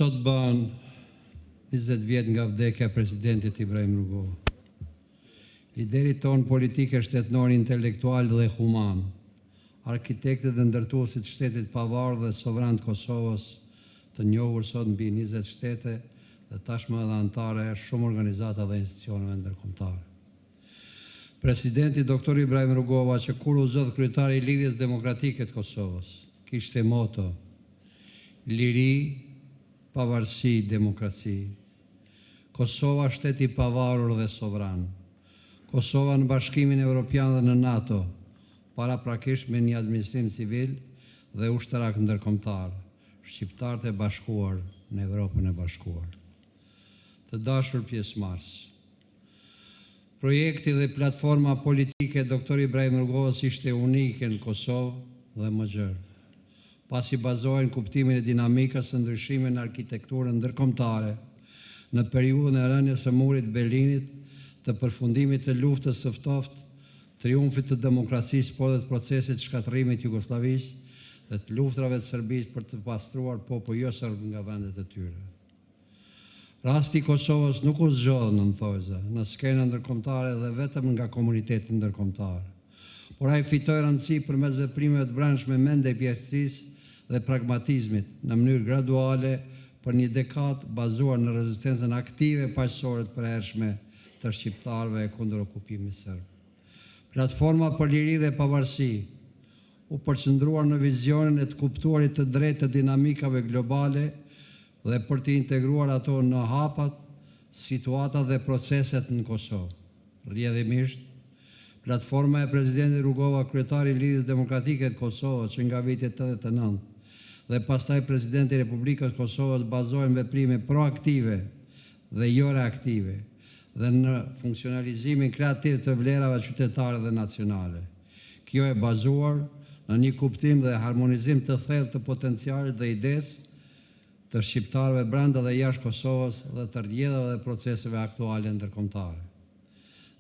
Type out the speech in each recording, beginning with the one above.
Sot bëhen 20 vjet nga vdekja e presidentit Ibrahim Rugova. Liderit tonë politik e shtetënor intelektual dhe human, arkitektit dhe ndërtuesit të shtetit të pavarur dhe sovran të Kosovës, të njohur sot mbi 20 shtete dhe tashmë edhe anëtare e shumë organizata dhe institucioneve ndërkombëtare. Presidenti Dr. Ibrahim Rugova, që kur u zgjodh kryetari i Lidhjes Demokratike të Kosovës, kishte moto Liri, pavarësi, demokraci. Kosova shtet i pavarur dhe sovran. Kosova në Bashkimin Evropian dhe në NATO, paraprakisht me një administrim civil dhe ushtarak ndërkombëtar, shqiptarët e bashkuar në Evropën e Bashkuar. Të dashur pjesëmarrës, projekti dhe platforma politike e Dr. Ibrahim Rugovës ishte unike në Kosovë dhe më gjerë, pasi bazohej në kuptimin e dinamikës së ndryshimeve në arkitekturën ndërkombëtare në periudhën e rënies së murit të Berlinit, të përfundimit të luftës së ftohtë, triumfit të demokracisë, por edhe të procesit të shkatërrimit të Jugosllavisë dhe të luftërave të Serbisë për të pastruar popuj jo serb nga vendet e tyre. Rasti i Kosovës nuk u zgjodh në thonjëza, në skenën ndërkombëtare dhe vetëm nga komuniteti ndërkombëtar, por ai fitoi rëndësi përmes veprimeve të brendshme mendjepjeksisë dhe pragmatizmit në mënyrë graduale për një dekadë bazuar në rezistencën aktive paqësore të përhershme të shqiptarëve kundër okupimit serb. Platforma për liri dhe pavarësi u përqendruar në vizionin e të kuptuarit të drejtë të dinamikave globale dhe për të integruar ato në hapat, situatat dhe proceset në Kosovë. Rrjedhimisht, platforma e presidentit Rugova, kryetari i Lidhjes Demokratike të Kosovës që nga viti 89 dhe pastaj presidenti i Republikës së Kosovës bazohen në veprime proaktive dhe jo reaktive dhe në funksionalizimin kreativ të vlerave qytetare dhe nacionale. Kjo e bazuar në një kuptim dhe harmonizim të thellë të potencialit dhe idesë të shqiptarëve brenda dhe jashtë Kosovës dhe të rrjedhave dhe proceseve aktuale ndërkombëtare.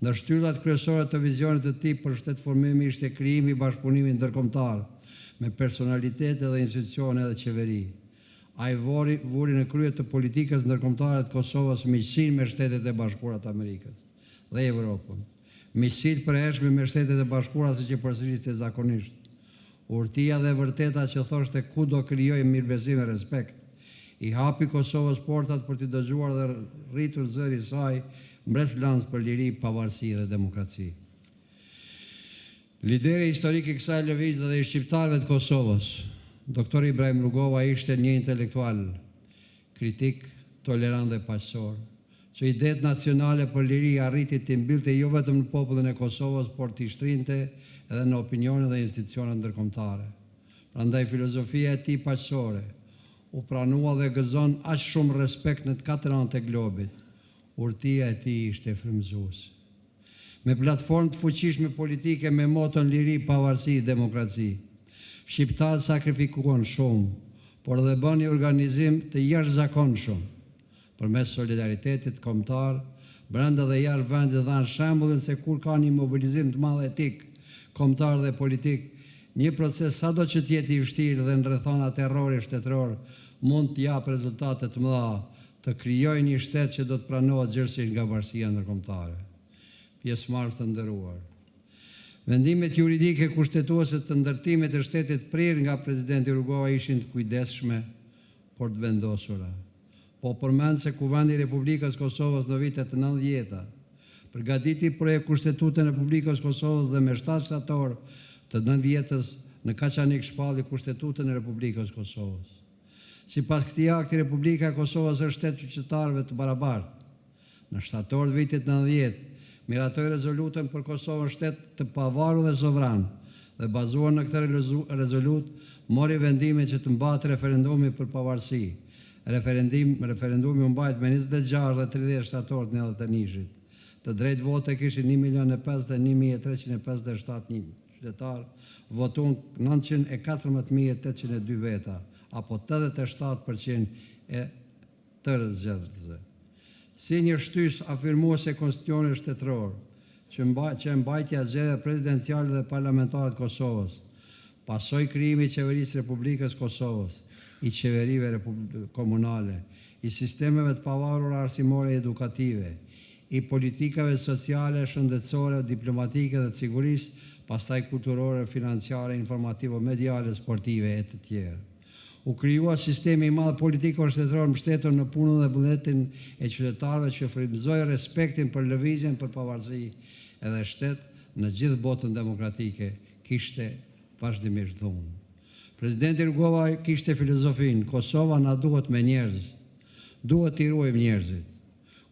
Ndër shtyllat kryesore të vizionit të tij për shtetformim ishte krijimi i bashkëpunimit ndërkombëtar me personalitete dhe institucione dhe qeveri. Ai vori, vuri në krye të politikës ndërkombëtare të Kosovës miqësinë me Shtetet e Bashkuara të Amerikës dhe Evropën. Miqësi të përhershme me Shtetet e Bashkuara, siç e përsëriste zakonisht. Urtia dhe vërteta që thoshte kudo krijoi mirëbesim e respekt. I hapi Kosovës portat për t'i dëgjuar dhe rritur zëri i saj mbresëlënës për liri, pavarësi dhe demokraci. Lideri historik i kësaj lëvizje dhe i shqiptarëve të Kosovës, Dr. Ibrahim Rugova ishte një intelektual, kritik, tolerant dhe paqësor, që idetë nacionale për liri arriti t'i mbillte jo vetëm në popullin e Kosovës, por t'i shtrinte edhe në opinionin dhe institucionet ndërkombëtare. Prandaj filozofia e tij paqësore u pranua dhe gëzon aq shumë respekt në të katër anët e globit. Urtia e tij ishte frymëzuese. Me platformë të fuqishme politike me moton liri, pavarësi, demokraci. Shqiptarët sakrifikuan shumë, por edhe bënë një organizim të jashtëzakonshëm përmes solidaritetit kombëtar, brenda dhe jashtë vendit dhanë shembullin se kur ka një mobilizim të madh etik, kombëtar dhe politik, një proces sado që të jetë i vështirë dhe në rrethana terrori shtetëror, mund të japë rezultate të mëdha, të krijojë një shtet që do të pranohet gjerësisht nga bashkësia ndërkombëtare. Pjesëmarrës të nderuar. Vendimet juridike kushtetuese të ndërtimit të shtetit prirë nga presidenti Rugova ishin të kujdesshme, por të vendosura. Po përmend se Kuvendi i Republikës së Kosovës në vitet 90-ta përgatiti projekt kushtetutën e Republikës së Kosovës dhe me 7 shtator të 90-ës në Kaçanik shpalli kushtetutën e Republikës së Kosovës. Sipas këtij akti, Republika e Kosovës është shtet qytetarëve të barabartë. Në shtator të vitit 90, miratoi rezolutën për Kosovën shtet të pavarur dhe sovran dhe bazuar në këtë rezolutë mori vendimin që të mbahet referendumi për pavarësi. Referendim, referendumi u mbajt me 26 dhe 30 shtator të 91-shit. Të drejtë vote kishin 1.051.357 qytetar, votuan 914.802 veta, apo 87% e tërë zgjedhësve. Si një shtysë afirmuese e konstitucionit shtetëror, që mba, që mbajtja e zgjedhjeve presidenciale dhe parlamentare të Kosovës, pasoi krijimi i qeverisë së Republikës së Kosovës. I qeverive komunale, i sistemeve të pavarura arsimore e edukative, i politikave sociale, shëndetësore, diplomatike dhe të sigurisë, pastaj kulturore, financiare, informativo-mediale, sportive e të tjerë. U krijua sistemi i madh politiko-shtetëror mbështetur në punën dhe vullnetin e qytetarëve që frymëzoi respektin për lëvizjen për pavarësi edhe shtet në gjithë botën demokratike, kishte vazhdimisht dhunë. Presidenti Rugova kishte filozofinë, Kosova na duhet me njerëz. Duhet t'i ruajmë njerëzit.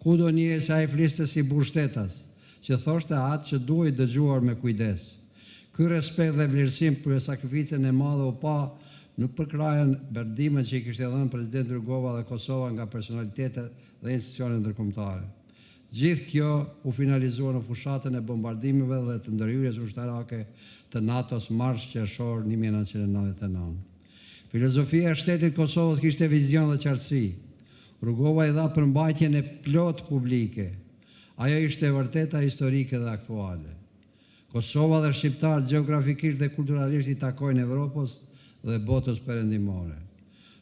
Kudo njihej se ai fliste si burrështetas, që thoshte atë që duhej dëgjuar me kujdes. Ky respekt dhe vlerësim për sakrificën e madhe u pa në përkrahjen dhe ndihmën që i kishte dhënë Presidenti Rugova dhe Kosova nga personalitete dhe institucione ndërkombëtare. Gjithë kjo u finalizua në fushatën e bombardimeve dhe të ndërhyrjes ushtarake të NATO-s mars-qershor 1999. Filozofia e shtetit të Kosovës kishte vizion dhe qartësi. Rugova i dha përmbajtjen e plotë publike. Ajo ishte e vërteta historike dhe aktuale. Kosova dhe shqiptarët gjeografikisht dhe kulturalisht i takojnë Evropës dhe botës perëndimore.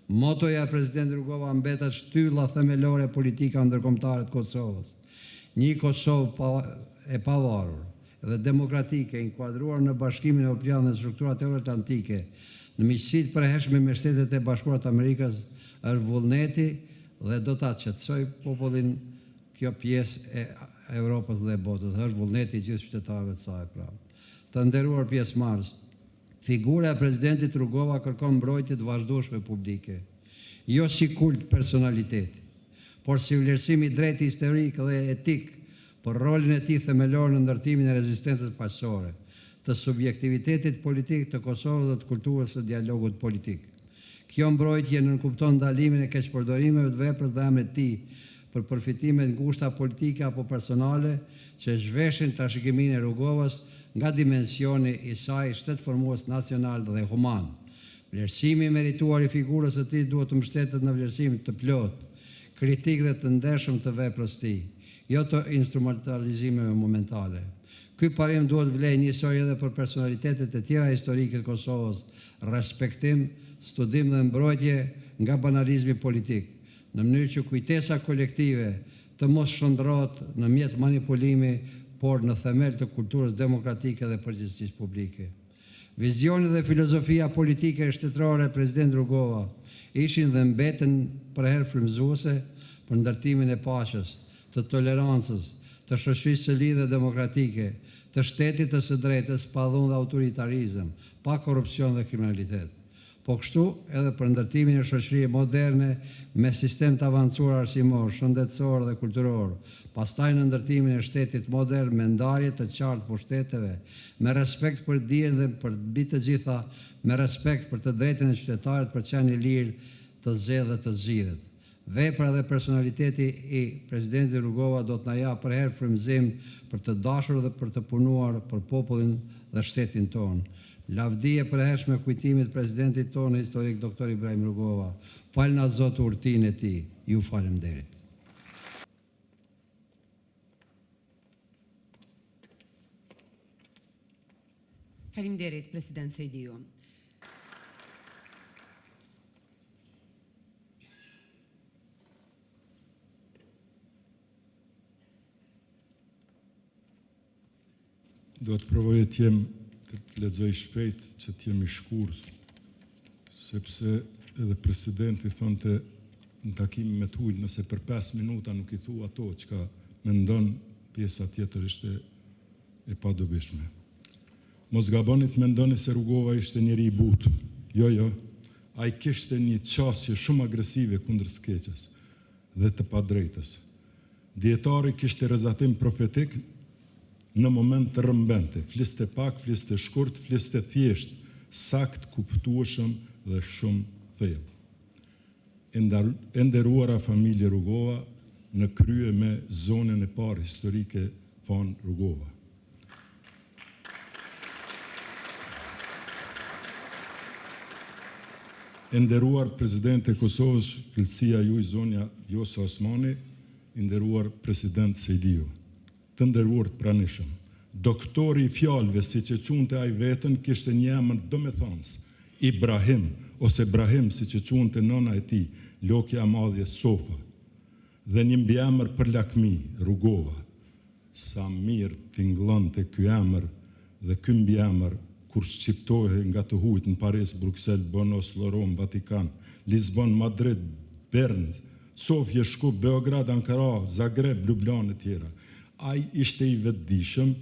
Motoja e presidentit Rugova mbetet shtylla themelore e politikave ndërkombëtare të Kosovës. Një Kosovë e pavarur dhe demokratike, inkuadruar në Bashkimin Evropian dhe strukturat euroatlantike, në miqësi të përhershme me Shtetet e Bashkuara të Amerikës, është vullneti dhe do ta qetësojë popullin kjo pjesë e Evropës dhe e botës. Është vullneti i gjithë qytetarëve të saj, pra. Të nderuar pjesëmarrës, figura e presidentit Rugova kërkon mbrojtje të vazhdueshme publike, jo si kult personaliteti, por si vlerësim i drejtë historik dhe etik për rolin e tij themelor në ndërtimin e rezistencës paqësore, të subjektivitetit politik të Kosovës dhe të kulturës së dialogut politik. Kjo mbrojtje nënkupton ndalimin e keqpërdorimeve të veprës dhe emrit të tij për përfitime të ngushta politike apo personale që zhveshin trashëgiminë e Rugovës nga dimensioni i saj shtetformues nacional dhe human. Vlerësimi i merituar i figurës së tij duhet të mbështetet në vlerësim të plotë, kritik dhe të ndershëm të veprës së tij, jo të instrumentalizimeve momentale. Ky parim duhet vlejë njësoj edhe për personalitetet e tjera historike të Kosovës, respektim, studim dhe mbrojtje nga banalizmi politik, në mënyrë që kujtesa kolektive të mos shndërrohet në mjet manipulimi, por në themel të kulturës demokratike dhe përgjegjësisë publike. Vizioni dhe filozofia politike e shtetërore e presidentit Rugova ishin dhe mbeten përherë frymëzuese për ndërtimin e paqes, të tolerancës, të shoqërisë së lirë dhe demokratike, të shtetit të së drejtës, pa dhunë dhe autoritarizëm, pa korrupsion dhe kriminalitet. Po kështu edhe për ndërtimin e shoqërie moderne me sistem të avancuar arsimor, shëndetësor dhe kulturor, pastaj në ndërtimin e shtetit modern me ndarje të qartë pushteteve, me respekt për dijen dhe për mbi të gjitha me respekt për të drejtën e qytetarit për qenë i lirë të zgjedhë dhe të zgjidhet. Vepra dhe personaliteti i presidentit Rugova do të na japë përherë frymëzim për të dashur dhe për të punuar për popullin dhe shtetin tonë. Lavdi e përhershme kujtimit të presidentit tonë historik Dr. Ibrahim Rugova. Falna Zot urtinë e tij. Ju faleminderit. Faleminderit, President Sejdiu. Do të provoj të jem të lexoj shpejt që të jem i shkurt, sepse edhe presidenti thonte në takim me të huajt, nëse për 5 minuta nuk i thu ato çka mendon, pjesa tjetër ishte e padobishme. Mos gaboni të mendoni se Rugova ishte njeri i butë. Jo, jo. Ai kishte një qasje shumë agresive kundër së keqes dhe të padrejtës. Dijetari kishte rrezatim profetik në moment të rrëmbente, fliste pak, fliste shkurt, fliste thjesht, sakt, kuptueshëm dhe shumë thellë. E nderuara familje Rugova, në krye me zonjën e parë historike Fanë Rugova. E nderuar Presidente e Kosovës, Shkëlqesia Juaj zonja Vjosa Osmani, i nderuar President Sejdiu, të nderuar të pranishëm. Doktori i fjalëve, siç e quante ai veten, kishte një emër domethënës, Ibrahim. ose Brahim, siç e quante nëna e tij, Lokja e Madhe Sofa, dhe një mbiemër për lakmi, Rugova. Sa mirë tingëllonte ky emër dhe ky mbiemër kur shqiptohej nga të huajt në Paris, Bruksel, Bon, Oslo, Romë, Vatikan, Lisbonë, Madrid, Bernë, Sofje, Shkup, Beograd, Ankara, Zagreb, Lublanë etj. Ai ishte i vetëdijshëm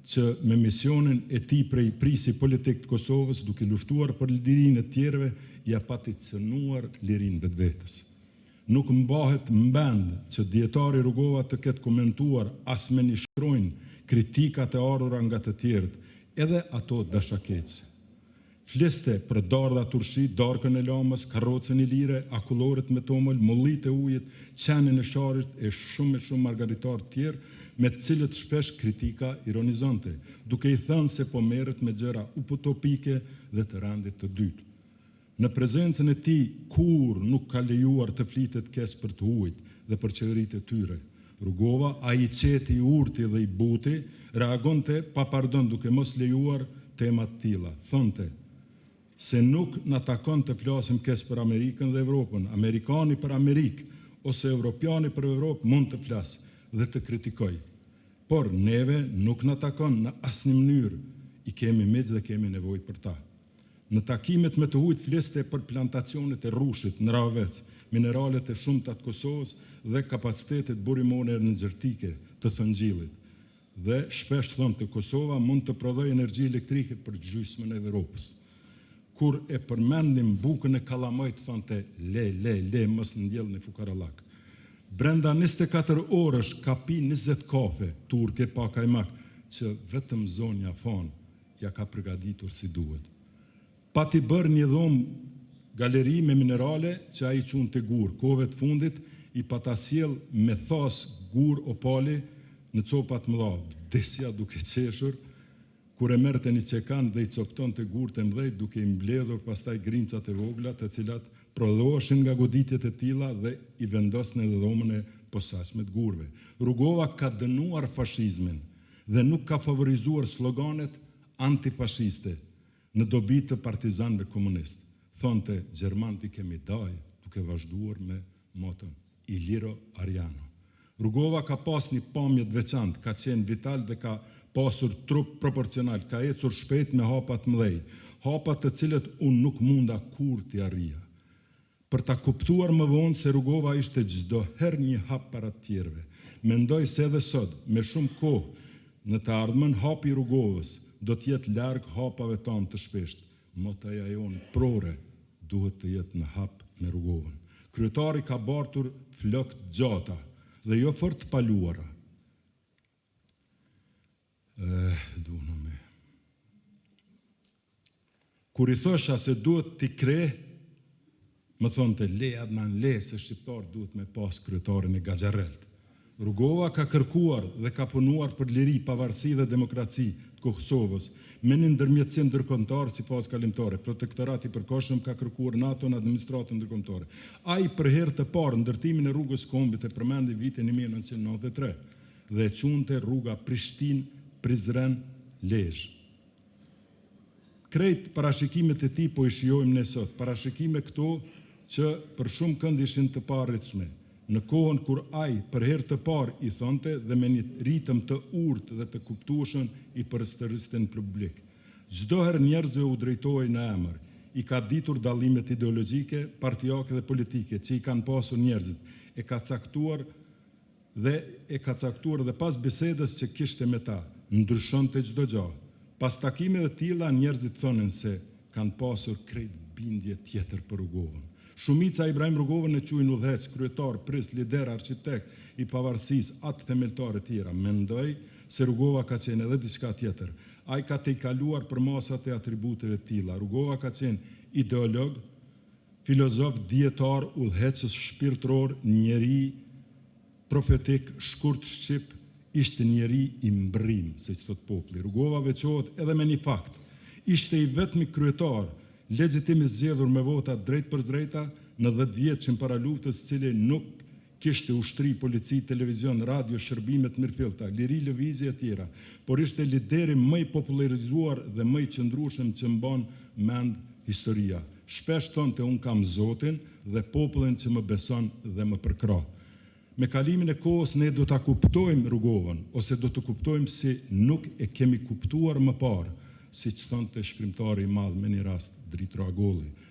që me misionin e tij prej prisi politik të Kosovës, duke luftuar për lirinë e të tjerëve, ia pati cënuar lirinë vetvetes. Nuk mbahet mend që dijetari Rugova të ketë komentuar as me një shkronjë kritikat e ardhura nga të tjerët, edhe ato dashakeqëse. Fliste për dardha turshi, darkën e Lamës, karrocën ilire, akulloret me tomël, mullitë e ujit, qenin e Sharrit e shumë e shumë margaritarë të tjerë, me të cilët shpesh kritika ironizonte, duke i thënë se po merret me gjëra utopike dhe të rendit të dytë. Në prezencën e tij kurrë nuk ka lejuar të flitet keq për të huajt dhe për qeveritë e tyre. Rugova, ai i qeti, i urti dhe i buti, reagonte pa pardon duke mos lejuar tema të tilla. Thonte se nuk na takon të flasim keq për Amerikën dhe Evropën, amerikani për Amerikë ose evropiani për Evropë mund të flasë dhe të kritikojë. Por, neve nuk na takon në asnjë mënyrë, i kemi miq dhe kemi nevojë për ta. Në takimet me të huajt fliste për plantacionet e rrushit në Rahovec, mineralet e shumta të Kosovës dhe kapacitetet burimore energjetike të thëngjillit. Dhe shpesh thonte Kosova mund të prodhojë energji elektrike për gjysmën e Evropës. Kur e përmendnim bukën e kallamajt thonte le, le, le mos ndjellni fukarallak. Brenda 24 orësh ka pi 20 kafe turke pa kajmak që vetëm zonja Fanë ia ka përgatitur si duhet. Pati bërë një dhomë galeri me minerale që ai quante gur. Kohëve të fundit i pata sjell me thasë gur opali në copa të mëdha. Vdisja duke qeshur kur e merrte një çekan dhe i copëtonte gurët e mëdhenj duke i mbledhur pastaj grimcat e vogla të cilat prodhoheshin nga goditjet e tilla dhe i vendosnin në dhomën e posaçme të gurëve. Rugova ka dënuar fashizmin dhe nuk ka favorizuar sloganet antifashiste në dobi të partizanëve komunistë. Thonte, gjermanët i kemi dajë, duke vazhduar me moton Iliro Ariano. Rugova ka pas një pamje të veçantë, ka qenë vital dhe ka pasur trup proporcional, ka ecur shpejt me hapa të mëdhej, hapa të cilët unë nuk munda kurrë t'i arrija. Për ta kuptuar më vonë se Rugova ishte çdo herë një hap para të tjerëve. Mendoj se edhe sot, me shumë kohë në të ardhmen, hapi i Rugovës do të jetë larg hapave tanë të shpeshtë. Motoja jonë prore duhet të jetë në hap me Rugovën. Kryetari ka bartur flokë të gjata dhe jo fort të paluara. Eh, duhna me. Kur i thosha se duhet t'i kreh, më thonte, le Adnan, le, se shqiptar duhet me pas kryetarin e gaxharrelt. Rugova ka kërkuar dhe ka punuar për liri, pavarësi dhe demokraci të Kosovës, me një ndërmjetësim ndërkombëtar si fazë kalimtare. Protektorat i përkohshëm ka kërkuar NATO në administratën ndërkombëtare. Ai për herë të parë ndërtimin e rrugës kombit e përmendi vitin 1993 dhe e quante rruga Prishtinë, Prizren, Lezhë. Krejt parashikimet e tij po i shijojmë ne sot, parashikime këto që për shumë kënd ishin të paarritshme. Në kohën kur ai për herë të parë i thonte dhe me një ritëm të urtë dhe të kuptueshëm i përsëriste në publik. Çdo herë njerëzve u drejtohej në emër. I ka ditur dallimet ideologjike, partiake dhe politike që i kanë pasur njerëzit. E ka caktuar dhe e ka caktuar dhe pas bisedës që kishte me ta, ndryshonte çdo gjë. Pas takimeve të tilla njerëzit thonin se kanë pasur krejt bindje tjetër për Rugovën. Shumica Ibrahim Rugovën e quajnë udhëheqës, kryetar, pris, lider, arkitekt i pavarësisë, atë themeltar e tjera. Mendoj se Rugova ka qenë edhe diçka tjetër. Ai ka tejkaluar përmasat e atributeve të tilla. Rugova ka qenë ideolog, filozof, dijetar, udhëheqës shpirtëror, njeri profetik, shkurt shqip, ishte njeri i mbrim, siç thot populli. Rugova veçohet edhe me një fakt. Ishte i vetmi kryetar legjitim i zgjedhur me vota drejtpërdrejta në 10 vjetëshin para luftës, cili nuk kishte ushtri, polici, televizion, radio, shërbime të mirëfillta, liri lëvizje e tjera, por ishte lideri më i popularizuar dhe më i qëndrueshëm që mban mend historia. Shpesh thonte unë kam Zotin dhe popullin që më beson dhe më përkrah. Me kalimin e kohës ne do ta kuptojmë Rugovën, ose do të kuptojmë si nuk e kemi kuptuar më parë, siç thonte shkrimtari i madh me një rast Dritëro Agolli.